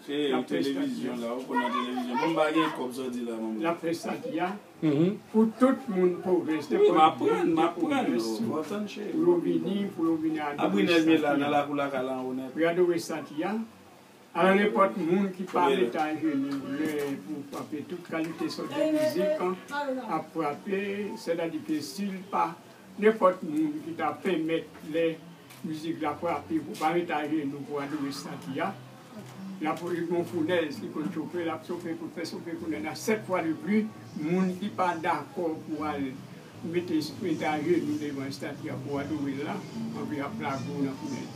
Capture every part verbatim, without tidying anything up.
Televizyon la, ou konn nan televizyon. Bon, m pa gen kòb sa w di la, manman. L ap fè estati a. Mhm. Pou tout moun pwovens, wi, m aprann, m aprann, ou konprann, cheri. Pou yo vini, pou yo vini adore estati a. Abrinèj, men la, nan lakou lakay la, anwo nèt. Pou yo adore estati a. Alò, nenpòt moun ki pa mete ajenou lè pou frape tout kalite sòt de mizik, ap frape, sètadi ke si l pa nenpòt moun ki ta pèmèt lè mizik la frape pou pa mete ajenou pou adore estati a, l ap gen yon founèz ki konn chofe, l ap chofe pou fè chofe founèz la sèt fwa de plis moun ki pa dakò pou al mete, mete ajenou devan estati a pou adore l la, anpi ap lage w nan founèz.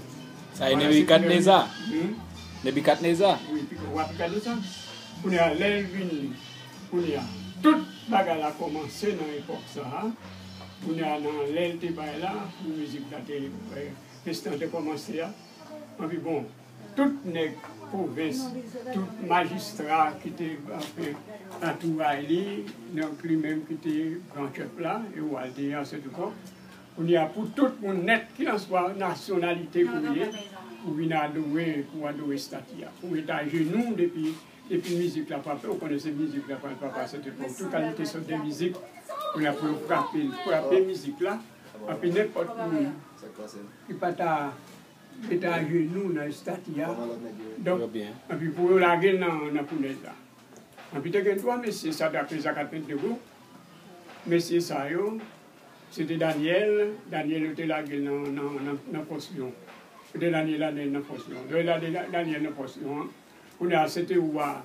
Sa e Nebikadneza. Hmm? Nebikadneza. Wi, pi wa Nebikadneza. Kounye a, lè l vini, kounye a, tout bagay la kòmanse nan epòk sa a. Kounye a, nan lè l te bay la, pou mizik la te, eh, fèt lan te kòmanse a. Anpi bon, tout nèg pwovens, tout majistra ki te, anfen, antouray li, donk li menm ki te gran chèf la, e wa l te ye an sèten epòk. Kounye a, pou tout moun nèt, kilenswa nasyonalite ke w ye, pou vin adore, pou adore estati a. Pou mete ajenou depi, depi mizik la frape, ou konnen se mizik la frape, frape, se te pou tout kalite sòt de mizik, pou la, pou yo frape, frape mizik la, anpi nenpòt moun ki pa ta mete ajenou nan estati a. Donk, anpi pou yo lage l nan, nan founèz la. Anpi te gen twa mesye sa, daprè sa k ap fèt de gou. Mesye sa yo, se te Danyèl. Danyèl, yo te lage l nan, nan, nan, nan fòs lyon. Yo te lage Danyèl nan fòs lyon. Yo lage Da-, Danyèl nan fòs lyon an. Kounye a, se te wa,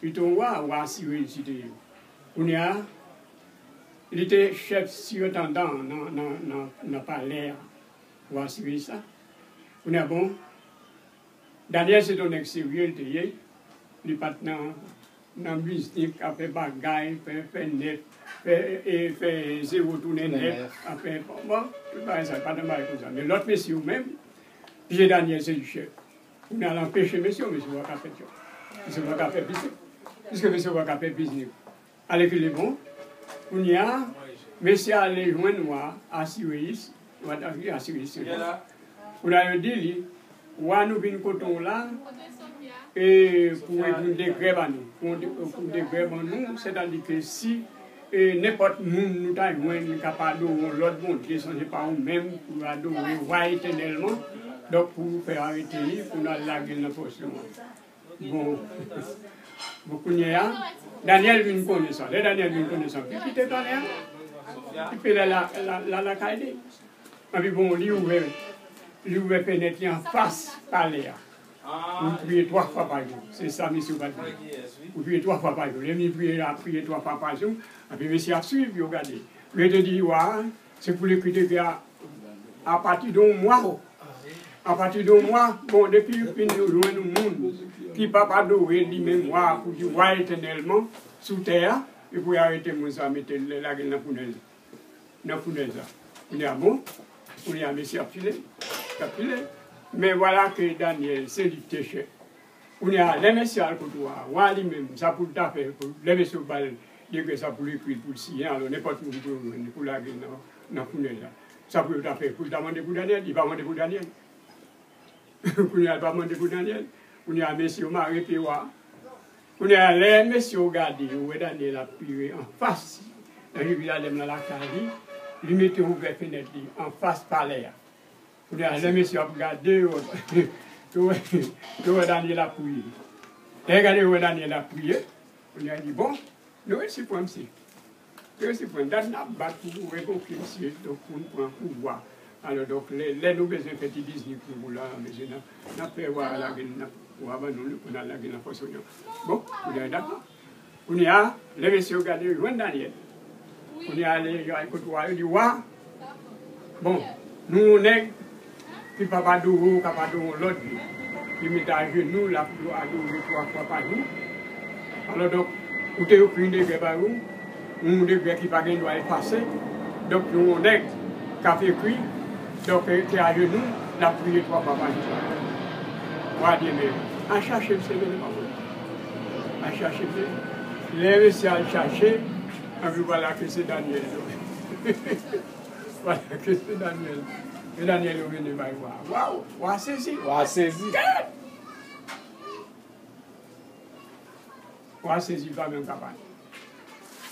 li te yon wa, wa Sireyis li te ye. Kounye a, li te chèf sirentandan nan, nan, nan, nan palè a, wa Sireyis la. Kounye a, bon, Danyèl se te yon nèg serye l te ye. Li pa t nan, nan biznis, ap fè bagay, fè, fè nèt, fè, e, fè zewo tounen nèt, ap fè, bon, bon, tout bagay sa, li pa t nan bagay konsa. Men lòt mesye yo menm, pije Danyèl se li chèf. Kounye a l anpeche mesye yo, mesye yo pa ka fè djòb. Mesye yo pa ka fè biznis. Piske mesye yo pa ka fè biznis. Alèkile bon, kounye a, mesye ale jwenn wa Asireyis, wa Asireyis se bon. Kounye a yo di li, wa nou vin kote w la, e pou, e pou n degrè ba nou, pou n de-, pou n degrè ba nou, sètadi ke si, e nenpòt moun nou ta jwenn li ka pa adore yon lòt bondye, san se pa ou menm, pou adore wa etènèlman, donk pou fè arete li, pou n al lage l nan fòs lyon an. Bon. Bon, kounye a, Danyèl vin konnen sa. Lè Danyèl vin konnen sa, li kite palè a. Li pe la, la, la, la, lakay li. Epi bon, li ouvè, li ouvè fenèt li anfas palè a. Pou l priye twa fwa pa jou. Se sa mesye yo pa t vle. Pou priye twa fwa pa jou. Lè li priye, la priye twa fwa pa jou. Epi mesye ap swiv yo gade. Yo te di wa a, se pou l ekri dekrè a apati de yon mwa. Apati de yon mwa, bon, depi yo fin jwenn yon moun ki p ap adore li menm wa a pou di wa etènèlman sou tè a, yo pou arete moun sa, mete l, lage l nan founèz, nan founèz la. Kounye a, bon, kounye a, mesye ap file, ap file. Men vwala ke Danyèl, se li ki te chèf. Kounye a, lè mesye al kot wa a, wa a li menm, sa pou l ta fè, pou, lè mesye yo ba l dekrè sa pou l ekri l, pou l siyen, alò nenpòt moun pou yo jwenn li, pou lage l nan, nan founèz la. Sa pou yo ta fè, pou l ta mande pou Danyèl, li pa mande pou Danyèl. Kounye a, li pa mande pou Danyèl. Kounye a, mesye yo mare pye wa a. Kounye a, lè mesye yo gade, yo wè Danyèl ap priye anfas nan Jerizalèm nan lakay li, li mete ouvè fenèt li anfas palè a. Kounye a, lè mesye yo ap gade, yo, yo wè, yo wè Danyèl ap priye. Lè yo gade, yo wè Danyèl ap priye, kounye a, yo di, bon, nou resi pran misye. Nou resi pran. Dat n ap bat pou revoke misye, donk pou n pran pouvwa. Alò, donk, lè, lè nou bezwen fè ti biznis pou nou la, bezwen nan, n ap fè wa a lage n, n ap, wa a ban nou, pou n al lage l nan fòs lyon an. Bon, kounye a, dakò. Kounye a, lè mesye yo gade, yo jwenn Danyèl. Kounye a, lè yo al kot wa, yo di, wa, bon, nou yon nèg ki p ap adore w, k ap adore yon lòt dye. Li mete ajenou, l ap adore twa fwa pa jou. Alò, donk, ou te ekri yon dekrè ba ou, yon dekrè ki pa gen dwa efase. Donk, yon nèg k ap ekri, donk, te ajenou, l ap priye twa fwa pa jou. Wa a di, men, al chache misye, mennen ba mwen. Al chache misye. Lè mesye al chache, anpi vwala ke se Danyèl yo. Vwala ke se Danyèl. E Danyèl yo mennen bay wa. Waw, wa sezi. Wa sezi. Gad! va sezi dwa menm ka pa nou.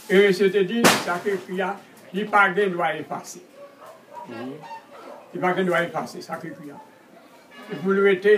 E se te di, sa k ekri a, li pa gen dwa efase. Li pa gen dwa efase, sa k ekri a. Li pou l rete,